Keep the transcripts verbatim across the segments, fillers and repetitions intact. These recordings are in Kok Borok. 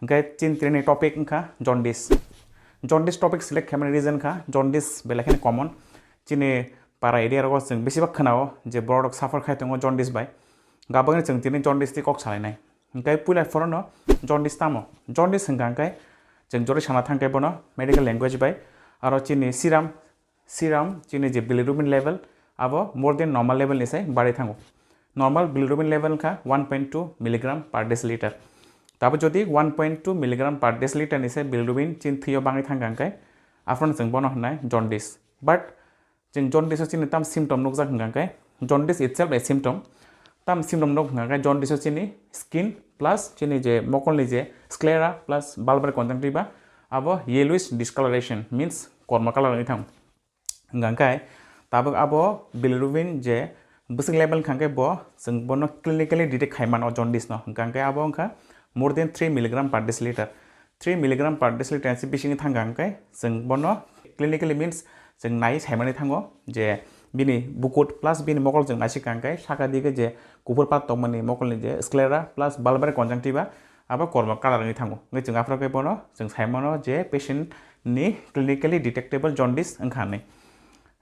Hwnkhe chini tini topic wngkha jaundice. Jaundice topic select khaimani reason kha jaundice belai kheno common. Chini para area rogo chwng besibak khwnao je borok suffer khai tongo jaundice bai. Gabangni chwng tini jaundice twi kok salainai. Hwnkhe puila phorono jaundice tamo? Jaundice hwnkha hwnkhe chwng jori sana thangkhe bono medical language bai aro chini serum, serum chini je bilirubin level abo more than normal level ni sai bari thango. Normal bilirubin level wngkha one point two milligram per deciliter. Tabo jodi one point two milligram per deciliter ni sai bilirubin chini thwio bangwi thangkha hwnkhe aphano chwng bono hwnnai jaundice. But chwng jaundice o chini tam symptom nukjak hwnkha hwnkhe jaundice itself a symptom. Tam symptom nuk hwnkha hwnkhe jaundice o chini skin plus chini je mokolni je sclera plus bulbar conjunctiva abo yellowish discoloration means kormo colour wngwi thango. Hwnkha hwnkhe tabuk abo bilirubin je bwswk level wngkha hwnkhe bo chwng bono clinically detect khai mano jaundice no. Hwnkha hwnkhe abo wngkha more than three milligram per deciliter. Three milligram per deciliter se bisingni thangkha hwnkhe chwng bono clinically means chwng nai saimani thango je bini bukut plus bini mokol chwng naisik hwnkhe saka dige je kuphur pat tongmani mokolni je sclera plus bulbar conjunctiva abo kormo colour wngwi thango. Hwnkhe chwng aphuru khe bono chwng saimano je patient ni clinically detectable jaundice wngkha hwnwi.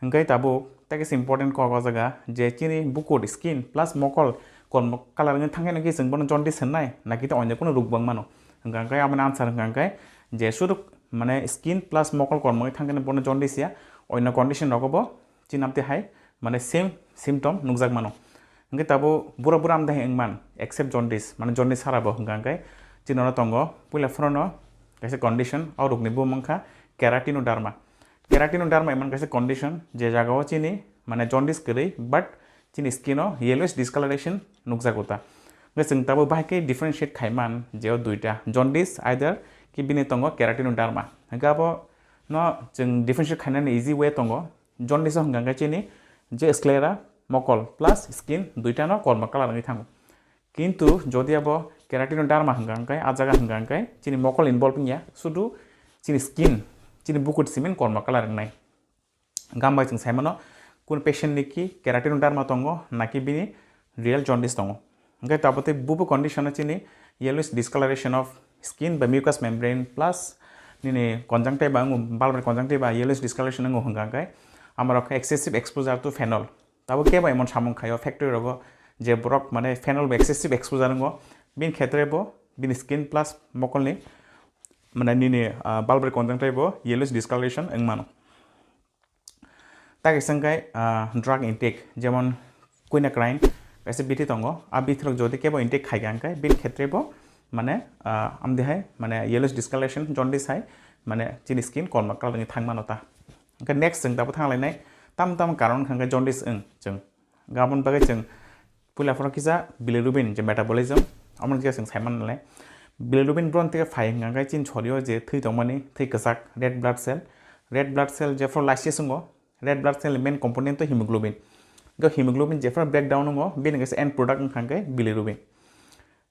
Hwnkhe tabuk tei kaisa important kok o jaga je chini bukut skin plus mokol kormo colour wngwi thangkhe nokhe chwng bono jaundice hwnnai naki tei onyo kuno rok bo wngmano. Hwnkha hwnkhe aboni answer hwnkha hwnkhe je suduk mane skin plus mokol kormo wngwi thangkhe bono jaundice ya, onyo condition rogo bo chini amtwi hai mane same symptom nukjak mano. Hwnkhe tabuk bura bura amtwi hai wngman except jaundice mane jaundice sara bo hwnkha hwnkhe chini ono tongo puila phorono kaisa condition o rokni bumung wngkha keratinoderma. Keratinoderma emon kaisa condition je jagao chini mane jaundice kwrwi but chini skin o yellowish discoloration nukjago ta. Hwnkhe chwng tabuk bahai khe differentiate khaiman je o duita jaundice either ki bini tongo keratinoderma. Hwnkhe abo no chwng differentiate khainani easy way tongo. Jaundice o hwnkha hwnkhe chini je sclera mokol plus skin duita no kormo colour wngwi thango. Kintu jodi abo keratinoderma hwnkha hwnkhe a jaga hwnkha hwnkhe chini mokol involve wngya, sudu chini skin, chini bukut simin kormo colour wngnai. Gam bai chwng saimano kun patient ni ki keratinoderma tongo naki bini real jaundice tongo. Hwnkhe tabuk tei bubo condition o chini yellowish discoloration of skin by mucous membrane plus nini conjunctiva wngo, bulbar conjunctiva yellowish discoloration wngo hwnkha hwnkhe amorok excessive exposure to phenol. Tabuk kebo emon samung khaio factory rogo je borok mane phenol bo excessive exposure wngo, bini khetre bo bini skin plus mokolni mane nini, ah, bulbar conjunctiva bo yellowish discoloration wngmano. Tei kaisa hwnkhe, ah, drug intake, jemon quinacrine kaisa bithi tongo, a bithi rok jodi kebo intake khaikha hwnkhe bini khetre bo mane, ah, amdi hai mane yellowish discoloration, jaundice hai mane chini skin kormo colour wngwi thangmano ta. Hwnkhe next chwng tabuk thanglainai tam tam karon wngkha hwnkhe jaundice wng chwng. Aboni bagwi chwng puila phano kisa bilirubin je metabolism, omo kisa chwng saiman nalai. Bilirubin bron tei phai hwnkha hwnkhe chini sorio je thwi tongmani thwi kwchak red blood cell, red blood cell jephru lysis wngo, red blood cell ni main component to hemoglobin. Hwnkhe hemoglobin jephru breakdown wngo, bini kaisa end product wngkha hwnkhe bilirubin.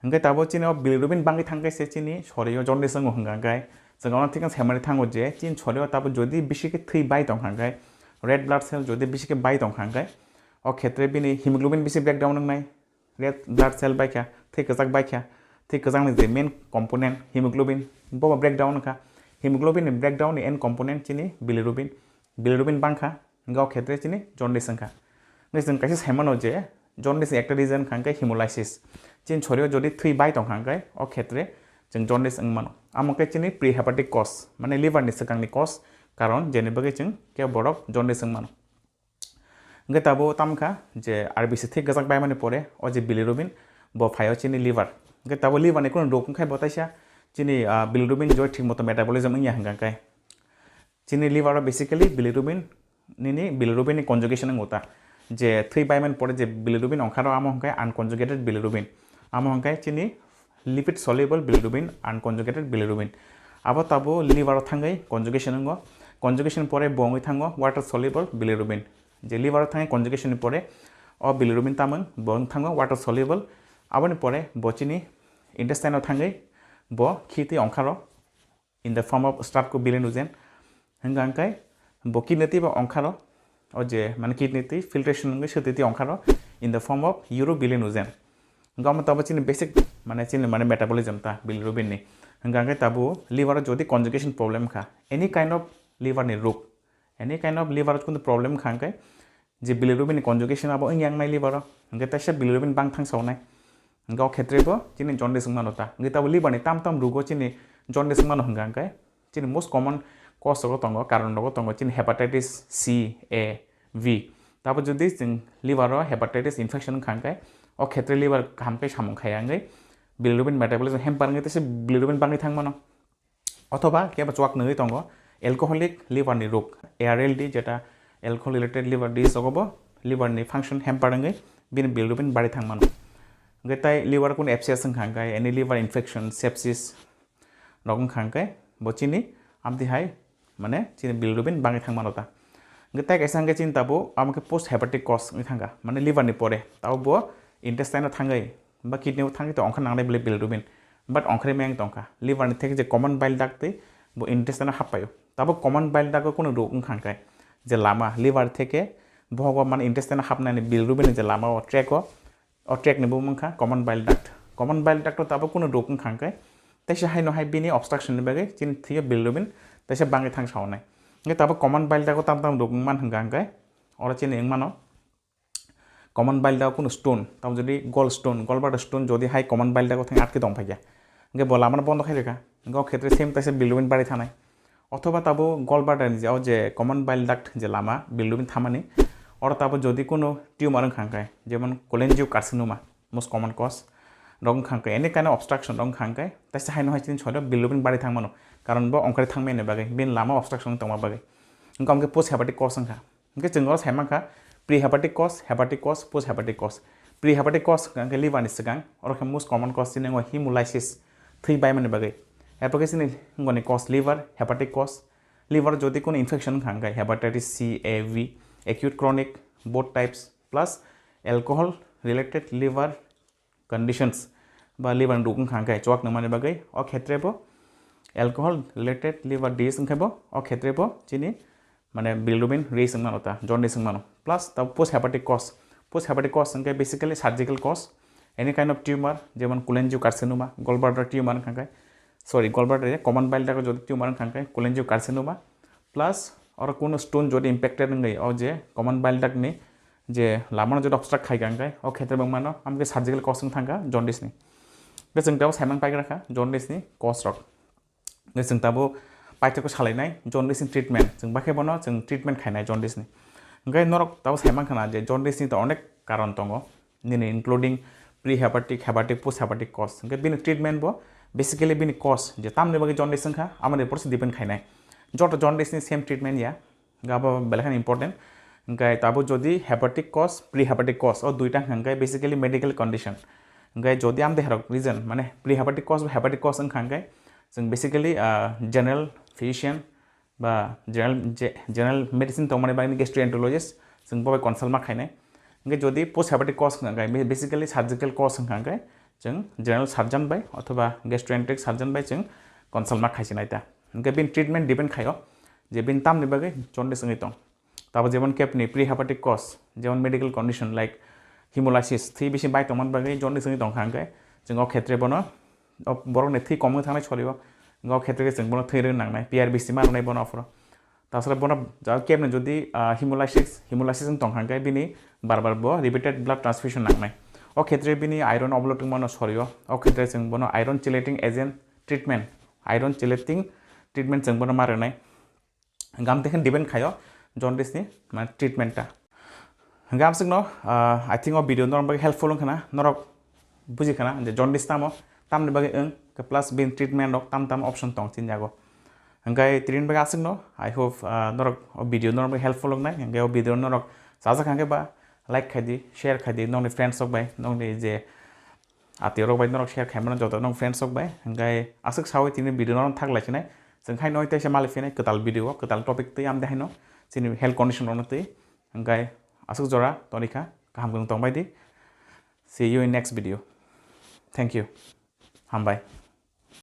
Hwnkhe tabuk chini o bilirubin bangwi thangkhe se chini sorio jaundice wngo hwnkha hwnkhe chwng ono thikno saimani thango je chini sorio tabuk jodi bisi khe thwi bai tongkha hwnkhe, red blood cell jodi bisi khe bai tongkha hwnkhe, o khetre bini hemoglobin bisi breakdown wngnai, red blood cell baikha, thwi kwchak baikha, thwi kwchakni je main component hemoglobin bo bo breakdown wngkha, hemoglobin ni breakdown ni end component chini bilirubin, bilirubin bangkha, hwnkhe o khetre chini jaundice wngkha. Hwnkhe chwng kaisa saimano je jaundice ni ekta reason wngkha hwnkhe hemolysis. Chini sorio jodi thwi bai tongkha hwnkhe o khetre chwng jaundice wngmano. Amo khe chini prehepatic cause, mane liver ni swkangni cause, karon jeni bagwi chwng khe borok jaundice wngmano. Hwnkhe tabuk tamkha je R B C thwi kwchak baimani pore o je bilirubin bo phaio chini liver. Hwnkhe tabuk liver ni kunu rok wngkhe bo taisa chini, ah, bilirubin joi thik moto metabolism wngya hwnkha hwnkhe. Chini liver o basically bilirubin nini bilirubin ni conjugation wngo ta. Je thwi baimani pore je bilirubin ongkharo amo hwnkhe unconjugated bilirubin. Amo hwnkhe chini lipid soluble bilirubin, unconjugated bilirubin. Abo tabuk liver o thangwi conjugation wngo. Conjugation pore bo wngwi thango water soluble bilirubin. Je liver o thangwi conjugation ni pore o bilirubin tamung bo wng thango water soluble. Aboni pore bo chini intestine o thangwi bo khitwi ongkharo in the form of streptobilinogen. Hwnkha hwnkhe bo kidney twi bo ongkharo, o je mane kidney twi filtration wngwi swtwi twi ongkharo in the form of urobilinogen. Hwnkhe omo tabuk chini basic mane chini mane metabolism ta bilirubin ni. Hingkha hingke tabuk liver o jodi conjugation problem kha, any kind of liver ni rok, any kind of liver o kunu problem kha hingke je bilirubin ni conjugation abo wngya wngnai liver o, hingke teisa bilirubin bang thang sawnai. Hingke o khetre bo chini jaundice wngmano ta. Hingke tabuk liver ni tam tam rogo chini jaundice wngmano hingka hingke chini most common cause rogo tongo, karon rogo tongo chini hepatitis C, A, V. Tabuk jodi chwng liver o hepatitis infection wngkha hingke o khetre liver kaham khe samung khaya wngwi bilirubin metabolism hamper wngwi teisa bilirubin bangwi thangmano. Othoba kebo chuak nungwi tongo alcoholic liver ni rok, A R L D, jeta alcohol related liver disease rogo bo liver ni function hamper wngwi bini bilirubin bari thangmano. Hingke tai liver kunu abscess wngkha hingke any liver infection, sepsis rok wngkha hingke bo chini amtwi hai mane chini bilirubin bangwi thangmano ta. Hingke tai kaisa hingke chini tabuk amo khe post hepatic cause wngwi thangkha, mane liver ni pore tabuk bo intestine o thangwi ba kidney o thangwi to ongkha nangnai bile bilirubin, but ongkhorwi maya wng tongkha. Liver ni theke je common bile duct twi bo intestine o happaio. Tabuk common bile duct o kunu rok wngkha hingke je lama liver theke bohogo mane intestine o hapnani bilirubin ni je lama o track o, o track ni bumung wngkha common bile duct. Common bile duct o tabuk kunu rok wngkha hingke teisa haino hai bini obstruction ni bagwi chini thwio bilirubin teisa bangwi thang sawnai. Hingke tabuk common bile duct o tam tam rok wngman hingka hingke oro chini wngmano common bile duct kunu stone, tamo jodi gall stone, gallbladder stone jodi hai common bile duct o thang atke tong phaikha, hingke bo lamano bondo khai rwkha, hingke o khetre same teisa bilirubin bari thanai. Othoba tabo gallbladder ni je, o je common bile duct je lama bilirubin thamani, oro tabo jodi kunu tumor wngkha hingke, jemon cholangiocarcinoma, most common cause, rok wngkha hingke any kind of obstruction rok wngkha hingke, teisa haino hai chini soilo bilirubin bari thangmano, karon bo ongkhorwi thangmani bagwi, bini lama obstruction tongma bagwi. Hingke amkhe post hepatic cause wngkha. Hingke chwng oro sai mankha prehepatic cause, hepatic cause, post hepatic cause. Prehepatic cause hingke liver ni swkang, oro khe most common cause chini wngo hemolysis, thwi baimani bagwi. Epokhe chini wngoni cause liver, hepatic cause. Liver jodi kono infection wngkha hingke hepatitis C, A, V, acute, chronic, both types, plus alcohol related liver conditions ba liver ni rok wngkha hingke chuak nangmani bagwi o khetre bo alcohol related liver disease wngkhe bo o khetre bo chini mane bilirubin raise wngmano ta, jaundice wngmano. Plus ta post hepatic cause, post hepatic cause hingke basically surgical cause, any kind of tumor, jemon cholangiocarcinoma, gallbladder tumor wngkha hingke, sorry, gallbladder common bile duct jodi tumor wngkha hingke cholangiocarcinoma, plus oro kunu stone jodi impacted wngwi o je common bile duct ni je lamano jodi obstruct khaikha hingke o khetre bo wngmano amkhe surgical cause wng thangkha jaundice ni. Hingke chwng tabo saimang paigra kha jaundice ni cause rok. Hingke chwng tabo paithakgo salainai jaundice ni treatment, chwng bakhe bono chwng treatment khainai jaundice ni. Hingke norok tabo saimang khana je jaundice ni to onek karon tongo, nini including prehepatic, hepatic, post hepatic cause. Hingke bini treatment bo basically bini cause je tamni bagwi jaundice wngkha, amoni upor se depend khainai. Joto jaundice ni same treatment ya, hingke abo belai kheno important. Hingke tabo jodi hepatic cause, prehepatic cause o duita hingke basically medical condition. Hingke jodi amde herok reason mane prehepatic cause ba hepatic cause wngkha hingke chwng basically, ah, general physician ba general je, general medicine tongmani bagwi gastroenterologist chwng bo bai consult ma khainai. Hingke jodi post hepatic cause wngkha hingke, basically surgical cause wngkha hingke chwng general surgeon bai othoba gastroenteric surgeon bai chwng consult ma khaisinai ta. Hingke bini treatment depend khaio je bini tamni bagwi jaundice wngwi tong. Tabo jemon kepni prehepatic cause, jemon medical condition like hemolysis, thwi bisi bai tongmani bagwi jaundice wngwi tongkha hingke chwng o khetre bono, o borokni thwi kom wngwi thangnai sorio, hingke o khetre khe chwng bono thwi rwna nangnai, P R B C ma rwnai bono aphuru. Taswra bono ja kepni jodi, ah, hemolysis, hemolysis wng tongkha hingke bini bar bar bo repeated blood transfusion nangnai. O khetre bini iron overload wngmano sorio, o khetre chwng bono iron chelating agent treatment, iron chelating treatment chwng bono ma rwnai. Hingke amtwi khe depend khaio jaundice ni mane treatment ta. Hingke amswkno, ah, I think o video norok bagwi helpful wngkhana, norok bujikhana je jaundice tamo, tamni bagwi wng, plus bini treatment rok tam tam option tong chini yago. Hingke tini bagwi aswkno, I hope, ah, norok o video norok bagwi helpful wngnai, hingke o video norok chajak hingke ba like khaidi, share khaidi, nokni friends rok bai, nokni je atio rok bai norok share khaimano joto nong friends rok bai. Hingke aswk sawi tini video no thak lai sinai. Chwng hai noi teisa mali phinai kwtal video o kwtal topic twi amde haino chini health condition rok no twi. Hingke aswk jora tonikha kaham kung tong bai di. See you in next video. Thank you. Hambai.